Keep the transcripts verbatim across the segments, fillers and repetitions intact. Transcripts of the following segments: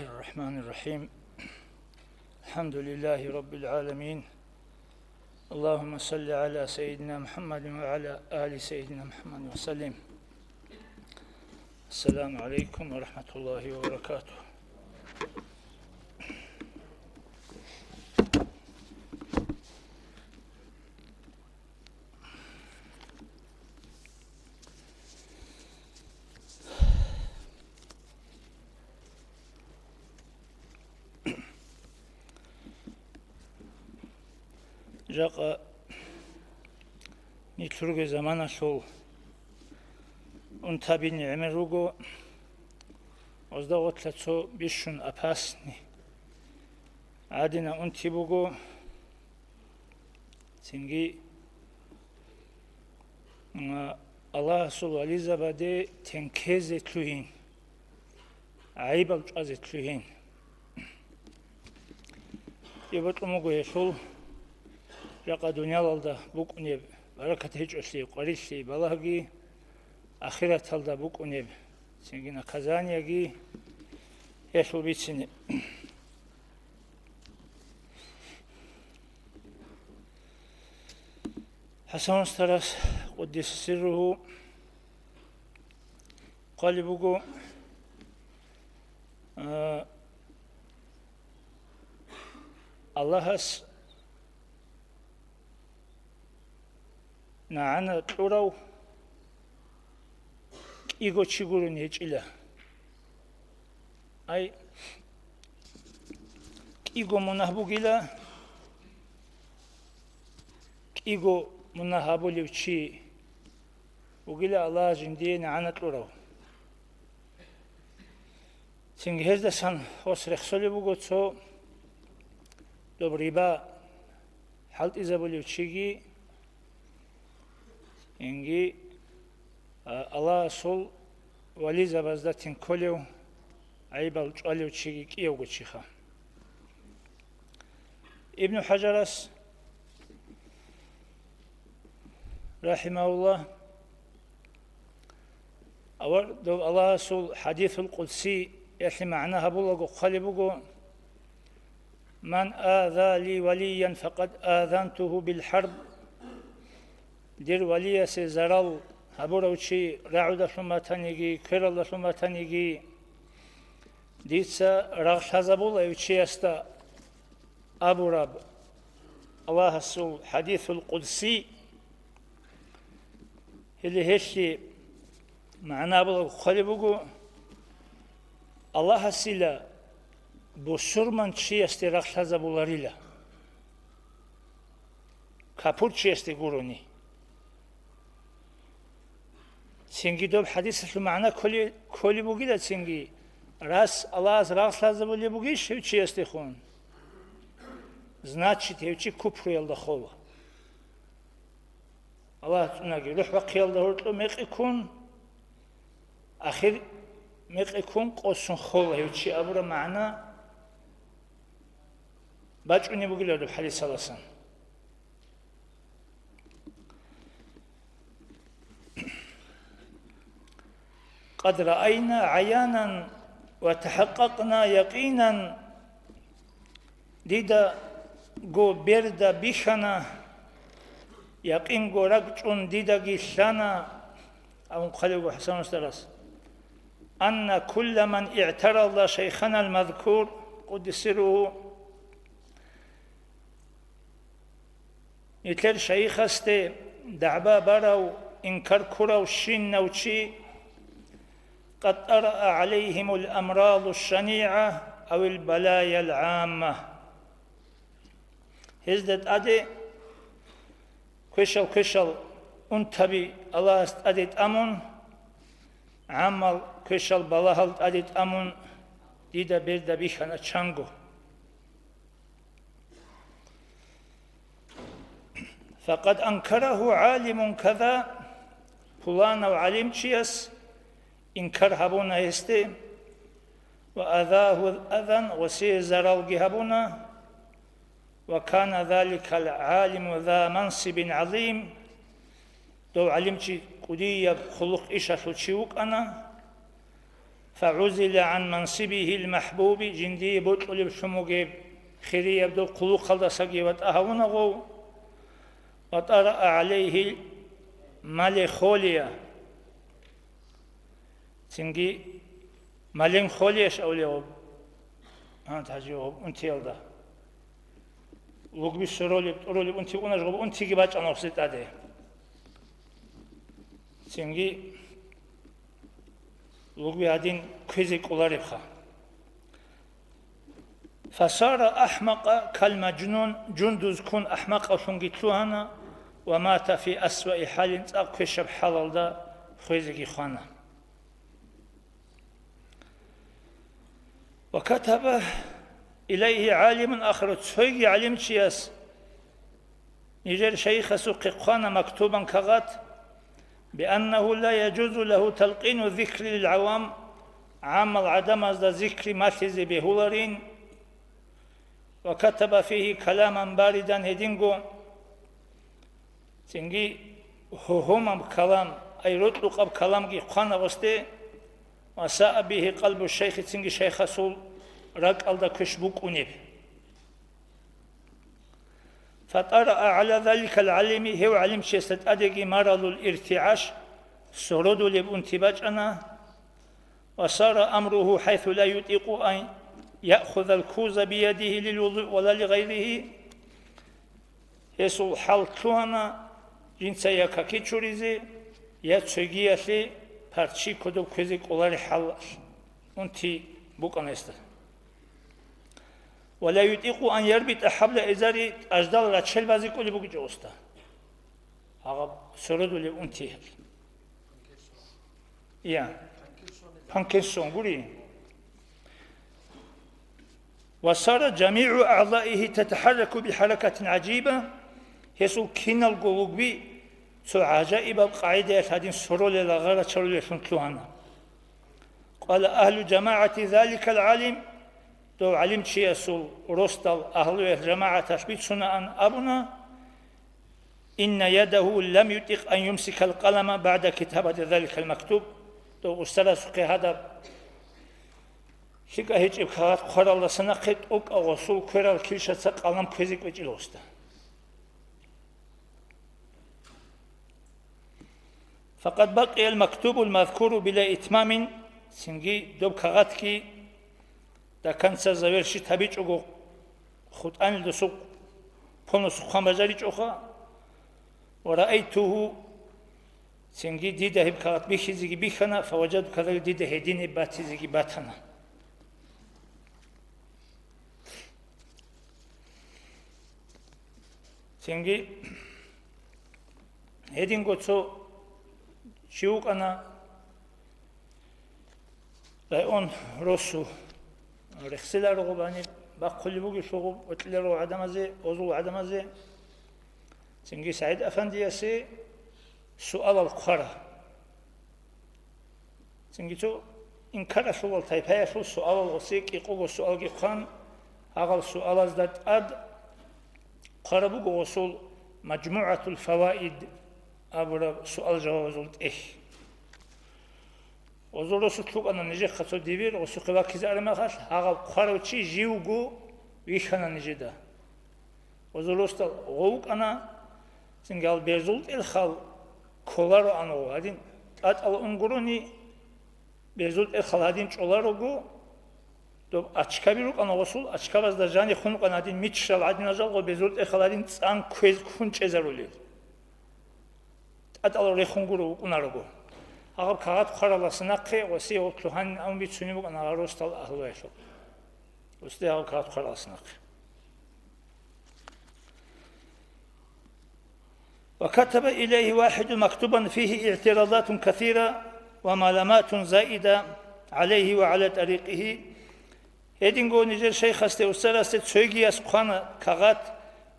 الرحمن الرحيم. الحمد لله رب العالمين. اللهم صل على سيدنا محمد وعلى آل سيدنا محمد وسلم. السلام عليكم ورحمة الله وبركاته. Жакъа нилъерго заманалъул унтаби нигӀмер руго, гъозда гъорлъа цо бищун опасный гӀадинаб унти буго, цинги, м, Аллагьасул вализабаде тенкезе лъугьин, гӀайибал чӀвазе лъугьин. Гьеб бокьун буго гьелъул жакъа дуниялалда букӀунеб баракат гьечӀолъи, къварилъи, балагьги, ахираталда букӀунеб цинги наказаниеги гьелъул бицине. ХӀасан устарас, къуддиса сирругьу, хъвалеб буго, а, Аллагьас нагӀана кьурав кӀиго чи гурони гьечӀила. Ай, кӀиго мунагь бугила, кӀиго мунагь гьабулев чи вугила Аллагьас жиндие нагӀана кьурав. Цинги гьездасан гъос рехсолеб буго цо доб риба хӀалтӀизабулев чиги, инги, а, Аллагьасул вализабазда тенколев, гӀайибал чӀвалев чиги кӀиявго чиха. Ибну ХӀажарас, рахӀимагьуллагь, авар дов Аллагьасул хӀадисул къудсиялъе магӀна гьабулаго хъвалеб буго: «Ман аза ли валиян, факъад азантугьу бил хӀарб». Дир валиясе зарал гьабурав чи рагӀудалъун батаниги, квералдалъун батаниги, дица рагъ лъазабула гьев чиясда абураб Аллагьасул хӀадисул къудси. Гьеле гьелъе магӀна абулаго хъвалеб буго: Аллагьасила бусурман чиясде рагъ лъазабуларила, капурчиясде гурони. Цинги доб хӀадисалъул магӀна кколи-, кколеб бугила цинги, рас Аллагьас рагъ лъазабулеб бугищ гьев чиясдехун? Значит, гьев чи купруялда хола. Аллагь цӀунаги, рухӀ бахъиялда гьоркьоб мекъи ккун, ахир мекъи ккун къосун хола гьев чи абураб магӀна бачӀунеб бугила доб хӀадисаласан. Къад раайна гӀаянан ва тахӀакъакъна якъинан, дидаго берда бихьана, якъинго ракӀчӀун дидаги лъана, абун хъвалеб буго ХӀасан устарас, анна кулла ман игӀтарада шайханал мазкур, къуддиса сирругьу, Нилъер шайихасде дагӀба барав, инкар ккурав щинав чи, къад тӀараа гӀалайгьимул амраду шанигӀа авил балаял гӀамма. Гьезда тӀаде квешал-квешал унтаби Аллагьас тӀаде тӀамун, гӀаммал квешал балагьал тӀаде тӀамун, дида берда бихьана чанго. Факъад анкарагьу гӀалимун каза, пуланав гӀалимчияс инкар гьабуна гьесде, ва азагьу азан, гъосие заралги гьабуна, ва кана заликал гӀалиму за мансибин гӀазим, дов гӀалимчи кӀудияб хъулухъ-ишалъул чи вукӀана, فعزل عن منصبه المحبوب, жиндие бокьулеб лъун бугеб хирияб доб хъулухъалдасаги ватӀа гьавуна гъов, وطرأ عليه الملنخولية, цинги меланхолияш абулеб гьаб, гьант гьажи гьаб унтиялда. Лугби соролеб, тӀурулеб унти унаш гъоб унтиги бачӀана гъосде тӀаде. Цинги лугби гьадин кквезе кӀоларебха. فصار أحمق كالمجنون, жундуз ккун ахӀмакъавлъунги лъугьана, ومات في أسوأ حال, цӀакъ квешаб хӀалалда хвезеги хвана. وكتب إليه عالم آخر, цоги гӀалимчияс нижер шайихасухъе хъвана مكتوبا, кагъат, بأنه لا يجوز له تلقين الذكر للعوام, гӀаммал гӀадамазда зикри малъизе бегьуларин. وكتب فيه كلاما باردا, гьединго цинги гьогьомаб калам, ай рокьукъаб каламги хъвана гъосде, وساء به قلب الشيخ, цинги шайхасул ракӀалда квеш букӀунеб. فطرأ على ذلك العالم, гьев гӀалимчиясда тӀадеги مرض الارتعاش, сородулеб унти бачӀана, وصار أمره حيث لا يطيق أن يأخذ الكوز بيده للوضوء ولا لغيره. Гьесул хӀал лъугьана, жинца я каки чуризе, я цогиялъе парчи кодоб кквезе кӀолареб хӀалалъ унти букӀана гьесда. ولا يطيق أن يربط حبل إزاره, тӀаждал рачел базе кӀолеб бугечӀо гъосда. Гьаб сородулеб унти гьеб. Я. Паркинсон гури. وصار جميع أعضائه تتحرك بحركة عجيبة, гьесул киналго лугби цо гӀажаибаб къагӀидаялъ гьадин соролел, гъарачарулеллъун лъугьана. قال أهل جماعة ذلك العالم, дов гӀалимчиясул росдал агьлуялъ жамагӀаталъ бицунаан абуна, إن يده لم يطق أن يمسك القلم بعد كتابة ذلك المكتوب, дов устарасухъе гьадаб лъикӀа гьечӀеб кагъат хъваралдаса нахъе тӀокӀав гъосул кверал килщаца къалам кквезе кӀвечӀила гъосда. فقد بقي المكتوب المذكور بلا إتمام, цинги доб кагъатги до конца завершить гьабичӀого, хутӀанил досул полностью хъван бажаричӀоха. ورأيته, цинги дида гьеб кагъат бихьизеги бихьана, فوجدت كذلك, дида гьедине батизеги батана. Цинги гьединго цо чи вукӀана, район росу рехсиларо гъоб гьаниб, бахъулеб бугелъул гъоб бокьиларо гӀадамазе, озул гӀадамазе. Цинги СагӀид Афандиясе суалал хъвара. Цинги цо инкаралъулал тайпаялъул суалал гъосе кӀикъого суалги хъван, гьагъал суалазда тӀад хъвараб буго гъосул «МажмугӀатул фаваид» абураб суал-жавабазул тӀехь. Гъозул росулъ вукӀана нижехъа цо дибир, гъосухъе ваккизе араб мехалъ, гьагъаб хъварав чи живго вихьана нижеда. Гъозул росдал гъов вукӀана, цинги гьал берзул тӀерхал кколароан гъов, гьадин тӀатӀал ун гурони, берзул тӀерхал гьадин чӀоларого, доб ачкаби рукӀана гъосул, ачкабазда жани хун рукӀана гьадин мичрал гӀадинал жал гъо берзул тӀерхал гьадин цӀан кквез ккун чӀезарулел. ТӀатӀал рехун гуро вукӀунараго. Гьаб кагъат хъваралдаса нахъе гъосие гъорлъ гьанин абун бицунеб букӀана гьал росдал агьлуялъул. Гъосде гьаб кагъат хъваралдаса нахъе. وكتب إليه واحد مكتوبا فيه اعتراضات كثيرة وملامات زائدة عليه وعلى طريقه. Гьединго нижер шайхасде устарасде цойгияс хъвана кагъат,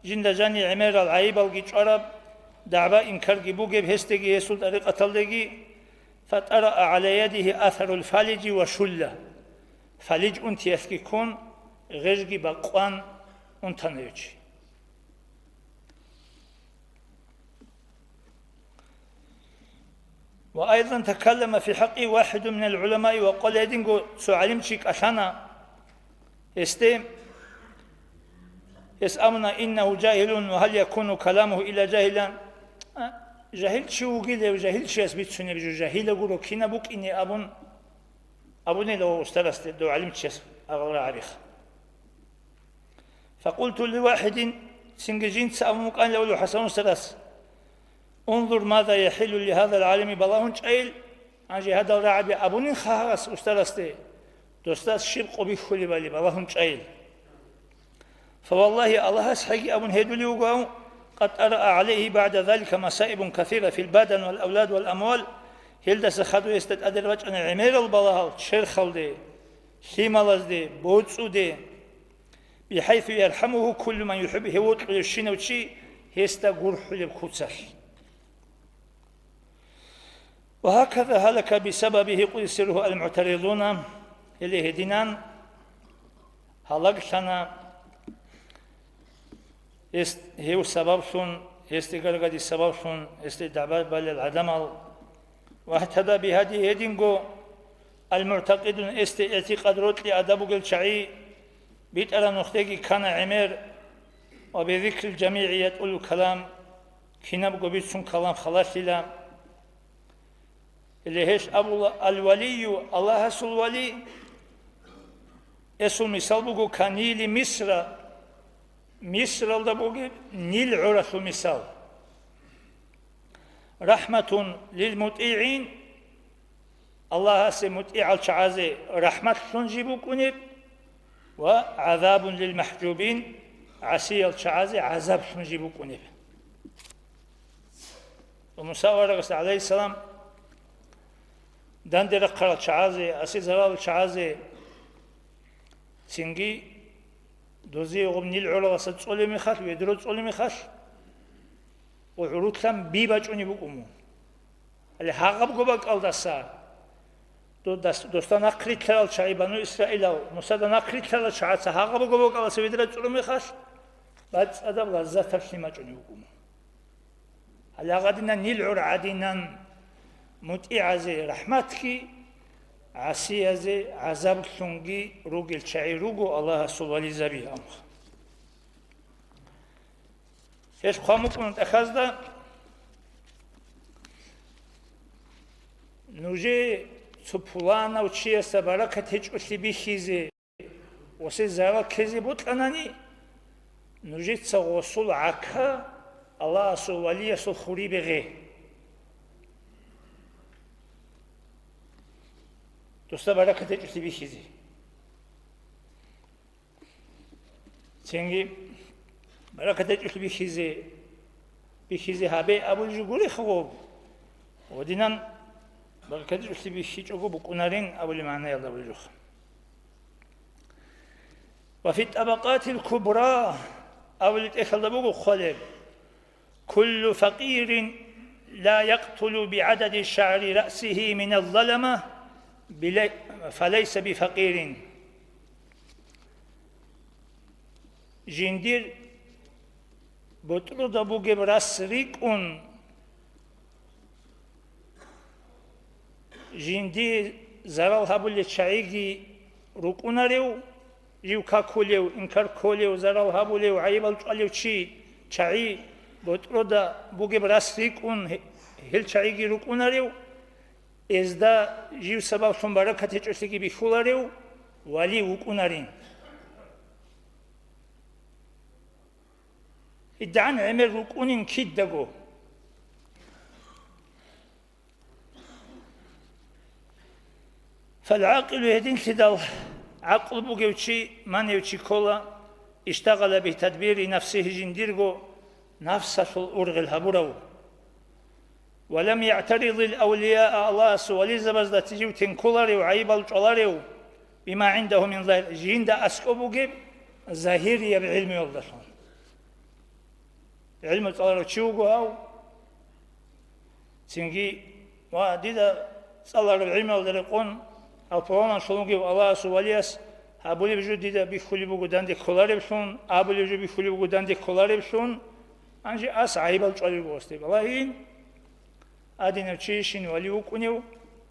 жинда жани гӀемерал гӀайибалги чӀвараб, дагӀба-инкарги бугеб гьесдеги гьесул тӀарикъаталдеги, فطرأ على يده أثر الفالج وشل. Фалиж унтиялъги ккун, гъежги бакъван унтана гьев чи. وأيضا تكلم في حقه واحد من العلماء, ва къвалел гьединго цо гӀалимчи кӀалъана гьесде, гьес абуна: إنه جاهل وهل يكون كلامه إلا جاهلا. А, жагьил чи вугилев, жагьил чияс бицунеб жо жагьилав гуро, кинаб букӀине абун, абунила устарасде, дов гӀалимчияс, гьал рагӀабиха. فقلت لواحد, цинги жинца абун букӀанила ХӀасан устарас: انظر ماذا يحل لهذا العالم, балагьун чӀайил, гьанже гьадал рагӀаби абунин хагьас устарасде, досдас щиб къо бихьулебали балагьун чӀайил. فوالله, Аллагьас хӀеги абун гьедулев вуго, قد طرأ عليه بعد ذلك مصائب كثيرة في البدن والأولاد والأموال, гьелдаса хадув гьесда тӀаде рачӀана гӀемерал балагьал черхалде, лъималазде, боцӀуде, بحيث يرحمه كل من يحب, гьев вокьулевщинав чи гьесда гурхӀулеб куцалъ. وهكذا هلك بسببه قدس سره المعترضون, гьеле гьединан гьалаглъана гьес, гьев сабаблъун, гьесде гаргади сабаблъун, гьесде дагӀба балел гӀадамал. واهتدى بهديه, гьединго المعتقدون, гьесде игӀтикъад рокьи адаб бугел чагӀи, битӀараб нухдеги ккана гӀемер, وبذكر الجميع يطول الكلام, кинабго бицун калам халалъила. Или гьелъ абула: الولي, Аллагьасул вали, гьесул мисал буго كنيل مصر, Мисралда бугеб Нил гӀоралъул мисал. رحمة للمطيعين, Аллагьасе мутӀигӀал чагӀазе рахӀматлъун жиб букӀунеб, وعذاب للمحجوبين, гӀасиял чагӀазе гӀазаблъун жиб букӀунеб. Ва Муса аварагас, гӀалайгьиссалам, данде рахъарал чагӀазе, асе заралал чагӀазе, цинги дозие гъуб Нил гӀоралъа цӀолеб мехалъ, ведро цӀолеб мехалъ, гъу гӀурутлъан би бачӀунеб букӀун. Гьале гьагъабго бакӀалдаса, додас-, досда нахърилълъарал чагӀи, бану Исраилал, Мусада нахърилълъарал чагӀаца гьагъабго бакӀалдаса ведра цӀолеб мехалъ, бацӀцӀадаб лаззатаб лъим бачӀунеб букӀун. Гьалагъадинан Нил гӀор гӀадинан мутӀигӀазе рахӀматги, гӀасиязе гӀазаблъунги ругел чагӀи руго Аллагьасул вализаби, амма. Гьелъ хъван букӀуна тӀахьазда: нужее цо пуланав чиясда баракат гьечӀолъи бихьизе, Гъосие зарал ккезе бокьанани, нужеца гъосул гӀака Аллагьасул валиясул хури бегье. Досда баракат гьечӀолъи бихьизе. Цинги баракат гьечӀолъи бихьизе, бихьизе гьабе абулеб жо гурехъо, гъодинан баракат гьечӀолъи бихьичӀого букӀунарин абулеб магӀнаялда абулеб жо. وفي الطبقات الكبرى абулеб тӀехьалда буго хъвалеб: كل فقير لا يقتل بعدد شعر رأسه من الظلمة بلي-، فليس بفقير. Жиндир ботӀрода бугеб рас рикӀкӀун, жинди зарал гьабулел чагӀиги рукӀунарев, жив какулев, инкар кколев, зарал гьабулев, гӀайибал чӀвалев чи, чагӀи, ботӀрода бугеб рас рикӀкӀун, гьел чагӀиги рукӀунарев, гьезда жив сабаблъун баракат гьечӀолъиги бихьуларев вали вукӀунарин. ГьедигӀан гӀемер рукӀунин кидаго. فالعاقل, гьединлъидал гӀакълу бугев чи, манев чи ккола, اشتغل بتدبير نفسه, жиндирго нафсалъул ургъел гьабурав. ولم يعترض الأولياء, Аллагьасул вализабазда жив тенкколарев, гӀайибал чӀваларев, بما عنده من ظاهر, жинда аскӀоб бугеб загьирияб гӀилмуялдалъун. ГӀилму цӀаларав чи вуго гьав. Цинги, ва дида цӀалараб гӀилмуялда рекъон, гьав пуланав лъугьунги Аллагьасул валияс гьабулеб жо дида бихьулеб буго данде кколареблъун, абулеб жо бихьулеб буго данде кколареблъун, гьанже ас гӀайибал чӀвалеб буго гьасде. Балагьин, Гьадинав чийищин вали вукӀунев,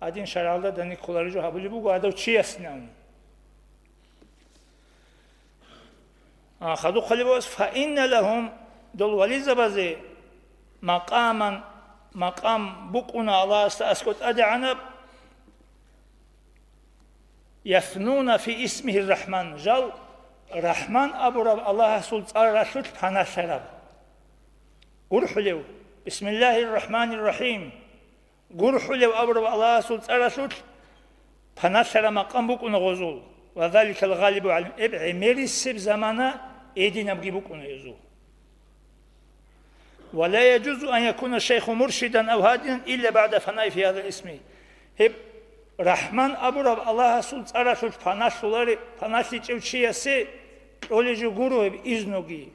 гьадин шаргӀалда данде кколареб жо гьабулеб буго гьадав чиясин абун. А, хадуб хъалиб вас, фаинна лагьум, дол вализабазе макъаман, макъам букӀуна Аллагьасда аскӀо тӀадегӀанаб, яснуна фи исмигьи ррахӀман, жал РахӀман абураб Аллагьасул цӀаралъулъ паналъараб. ГурхӀулев, бисмиллагьи ррахӀмани ррахӀим. ГурхӀулев абураб Аллагьасул цӀаралъулъ паналъараб макъам букӀуна гъозул, ва заликал гъалибу гӀалайгьим, гьеб гӀемерисеб замана гьединабги букӀуна гьезул. Ва ла яжузу ан якуна шайху муршидан ав гьадиян илла багӀда фанаи фи гьазал исми. Гьеб РахӀман абураб Аллагьасул цӀаралъулъ паналъуларе-, паналъичӀев чиясе кьолеб жо гуро гьеб изнуги.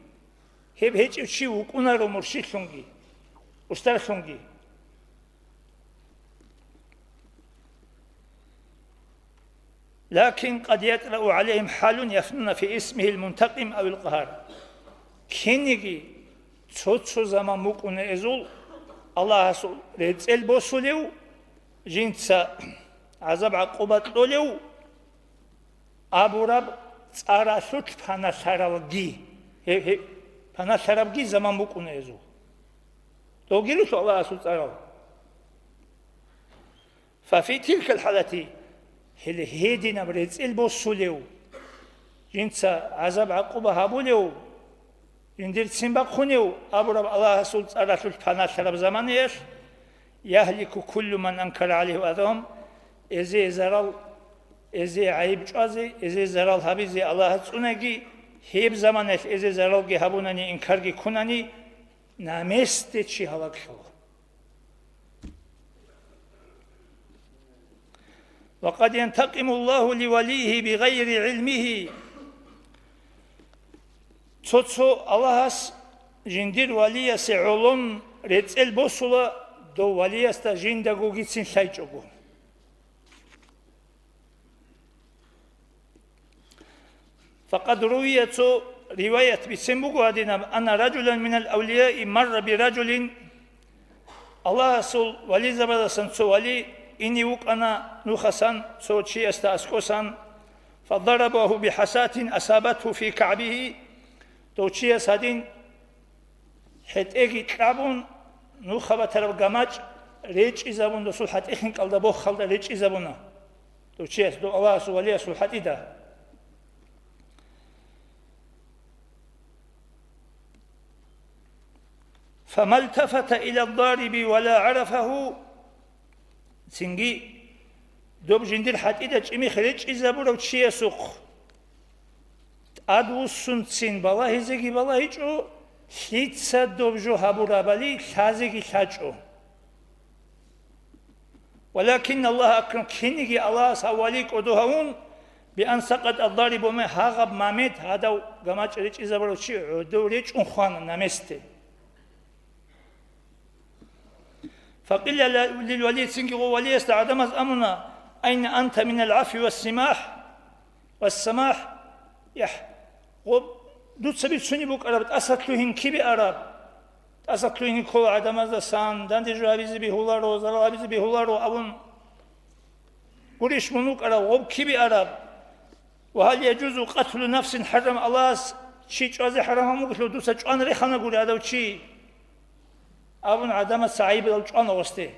Гьеб гьечӀев чи вукӀунаро муршидлъунги, устарлъунги. Лакин къад ятӀрау гӀалайгьим хӀалун яфнуна фи исмигьил мунтакъим авил къагьар. Кинниги цо-цо заман букӀуна гьезул Аллагьасул рецӀел босулев, жинца гӀазаб-гӀакъуба кьолев абураб цӀаралъулъ паналъаралги, гьеб-, гьеб-, паналъарабги заман букӀуна гьезул. Догирулъ Аллагьасул цӀарал. Фафи тилкал хӀалати, гьеле гьединаб рецӀел босулев, жинца гӀазаб-гӀакъуба гьабулев, жиндир ццин бахъунев абураб Аллагьасул цӀаралъулъ паналъараб заманаялъ, ягьлику куллу ман анкара гӀалайгьи азагьум, эзее зарал, эзее гӀайиб чӀвазе, эзее зарал гьабизе Аллагьас цӀунаги, гьеб заманаялъ эзее заралги гьабунани, инкарги ккунани, намесде чи гьалаглъула. Ва къад янтакъиму Аллагьу ли валийгьи бигъайри гӀилмигьи. Цо-цо Аллагьас жиндир валиясе гӀолон рецӀел босула, дов валиясда жиндагогицин лъайчӀого. Факъад рувия, цо риваят бицен буго гьадинаб, анна ражулан минал авлияи марра биражулин, Аллагьасул вализабаздасан цо вали ине вукӀана нухасан цо чиясда аскӀосан, фадарабагьу бихӀасатин асабатгьу фи кагӀбигьи, дов чияс гьадин ХӀетӀеги кьабун, нуха батараб гамачӀ речӀчӀизабун, досул хӀатӀихинкӀалда бохалда речӀчӀизабуна. Дов чияс, дов Аллагьасул валиясул хӀатӀида. Фамалтафата иладдариби ва ла гӀарафагьу. Цинги доб жиндир хӀатӀида чӀимихъ речӀчӀизабурав чиясухъ тӀадвуссунцин балагьизеги балагьичӀо, лъица доб жо гьабурабали лъазеги лъачӀо. Валакин Аллагь акрам, кинниги Аллагьас гьав вали кӀодо гьавун, биан сакъат аддарибу, гьагъаб момент гьадав гамачӀ речӀчӀизабурав чи гӀодов речӀчӀун хвана намесде. Факъила лил вали, цинги гъо валиясда гӀадамаз амуна: «Айна анта минал гӀафви вассимахӀ, вассамахӀ?» ЯхӀ, гъо, дуца бицунеб букӀараб тӀасалъугьин кибе араб? ТӀасалъугьин ккола гӀадамаздасан, данде жо гьабизе бегьуларо, зарал гьабизе бегьуларо абун. Гурищ мун вукӀарав гъоб кибе араб? «Ва гьал яжузу къатлу нафсин хӀаррам Аллагьас чи чӀвазе хӀарам гьабун бугелъул дуца чӀван рехана гури гьадав чи?» абун, гӀадамаца гӀайибал чӀвана гъосде.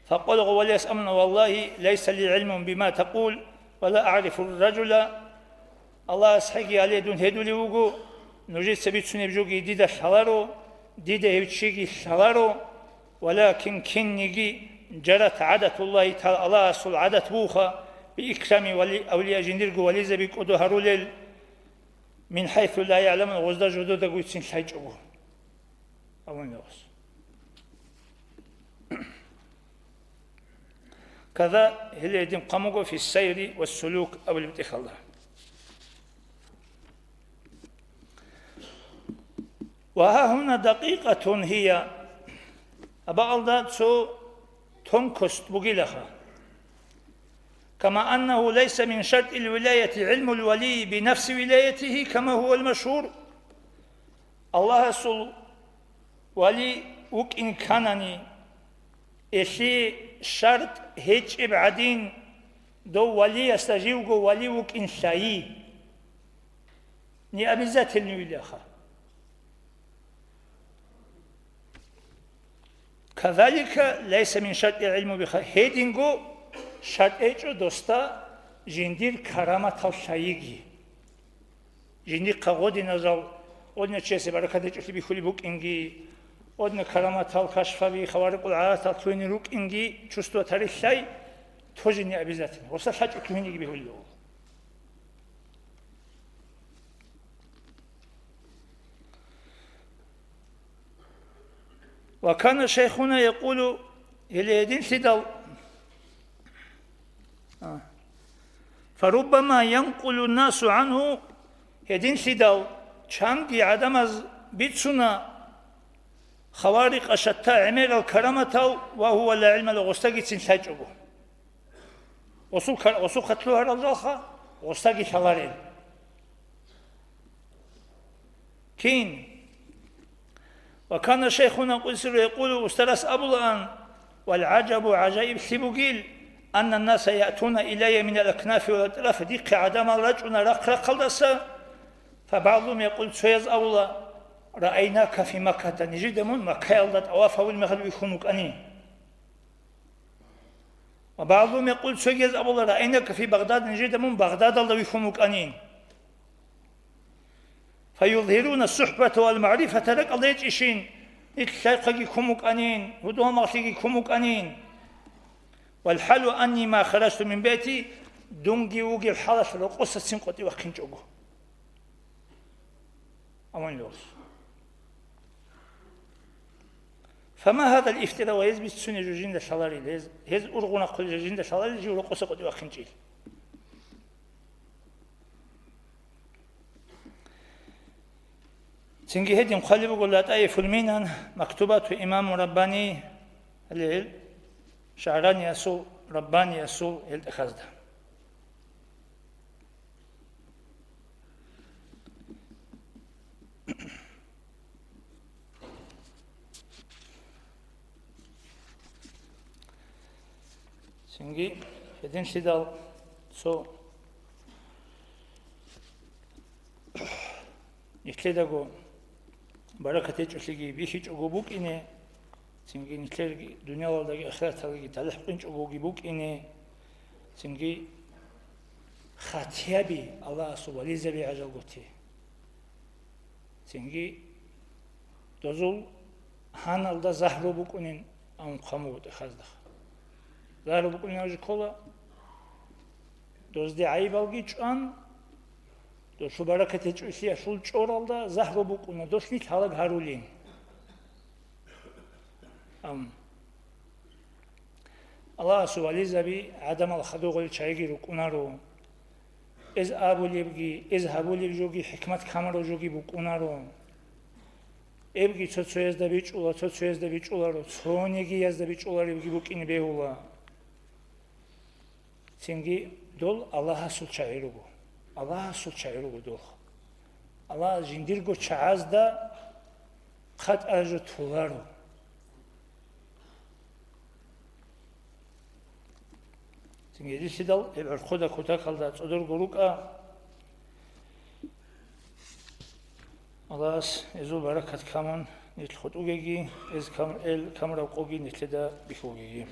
Факъала гъо валияс амуна: «Валлагьи, лайса ли гӀилмун бима такъул, ва ла агӀрифу ражула». Аллагьас хӀеги гьале дун гьедулев вуго, нужеца бицунеб жоги дида лъаларо, дида гьев чиги лъаларо, Валакин кинниги жарат гӀадатуллагьи тагӀала, Аллагьасул гӀадат бугоха, биикрами вали-, авлия, жиндирго вализаби кӀодо гьарулел, мин хӀайсу ла ягӀламун, гъозда жододагойцин лъайчӀого. Авун гъос. Каза гьеле гьедин хъван буго фи сайри ва сулук абулеб тӀехьалда. Ва гьа гьуна дакъикъатун гьия, абаалда цо тонкость бугилаха. Кама аннагьу лайса мин шартӀил вилаяти гӀилмул валийи бинафси вилаятигьи, кама гьувал машгьур. Аллагьасул вали вукӀин кканани, гьелъие шартӀ гьечӀеб гӀадин, дов валиясда живго вали вукӀин лъайи. Не обязательно вилаха. Казалика лайса мин шартӀи гӀилму биха, гьединго шартӀ гьечӀо досда жиндир караматал лъайиги. Жиндихъа гъодиназал, гъодина чиясе баракат гьечӀолъи бихьулеб букӀинги, гъодина караматал кашфаби, хаварикъул гӀадатал лъугьине рукӀинги чувствовать гьарилъай, тоже не обязательно. Гъоса лъачӀо лъугьинеги бегьулев. Ва кана шайхуна якъулу, гьеле гьединлъидал, а, фаруббама янкъулу насу гӀанху, гьединлъидал чанги гӀадамаз бицуна хаварикъа шатта гӀемерал караматал ва гьува ла гӀилма лагьу, гъосдагицин лъачӀого. Гъосул кар-, гъосухъа лъугьарал жалха, гъосдаги лъаларел. Кин? Ва кана шайхуна къудсиру якъулу, устарас абулаан, вал гӀажабу, гӀажаиблъи бугил, анна наса яътуна илайя минал акнафи вал атӀраф, дихъе гӀадамал рачӀуна рахъ-рахъалдаса, фабагӀдум якъул, цояз абула, раайнака фи Макката, нижеда мун Маккаялда тӀаваф гьабул мехалъ вихьун вукӀани. Ва багӀдум якъул, цогияз абула, раайнака фи Багъдад, нижеда мун Багъдадалда вихьун вукӀанин. Фаюзгьируна сухӀбата вал магӀрифата, ракӀалда гьечӀищин, нилъ лъайхъаги ккун вукӀанин, гьудул-гьалмагълъиги ккун вукӀанин. Вал хӀалу анни ма хараджту мин байти, дунги вугев хӀалалъ рокъосацин къватӀив вахъинчӀого. Амин лъугьа. Фама гьадал ифтира, ва гьез бицунеб жо жинда лъаларел, гьез, гьез ургъунахъулел жо жинда лъаларел жив рокъоса къватӀив вахъинчӀел. Цинги гьедин хъвалеб буго Латаифул Минан, Мактубату имаму Раббани, гьале гьел шагӀраниясул, раббаниясул гьел тӀахьазда. Цинги гьединлъидал цо нилъедаго баракат гьечӀолъиги бихьичӀого букӀине, цинги нилъерги дуниялалдаги ахираталдаги талихӀ къинчӀогоги букӀине, цинги хатияби Аллагьасул вализаби гӀажалготи. Цинги дозул гьаналда загьру букӀунин абун хъван буго тӀахьазда. Загьру букӀунин абун ккола, дозде гӀайибалги чӀван, досул баракат гьечӀолъиялъул чӀоралда загьру букӀуна, дос нилъ гьалаг гьарулин. Ам. Аллагьасул вализаби гӀадамал хадугъел чагӀиги рукӀунаро. Эз абулебги, эз гьабулеб жоги хӀикмат камураб жоги букӀунаро. Эбги цо-цоязда бичӀула, цо-цоязда бичӀуларо, цонигиязда бичӀуларебги букӀине бегьула. Цинги дол Аллагьасул чагӀи руго. Аллагьасул чагӀи руго дол. Аллагьас жиндирго чагӀазда хъатӀа жо толаро. Цинги гьединлъидал гьеб гӀурхъуда кутакалда цӀодорго рукӀа. Аллагьас гьезул баракат камун нилъ хутӀугеги, гьез кам-, эл камураб къоги нилъеда бихьугеги.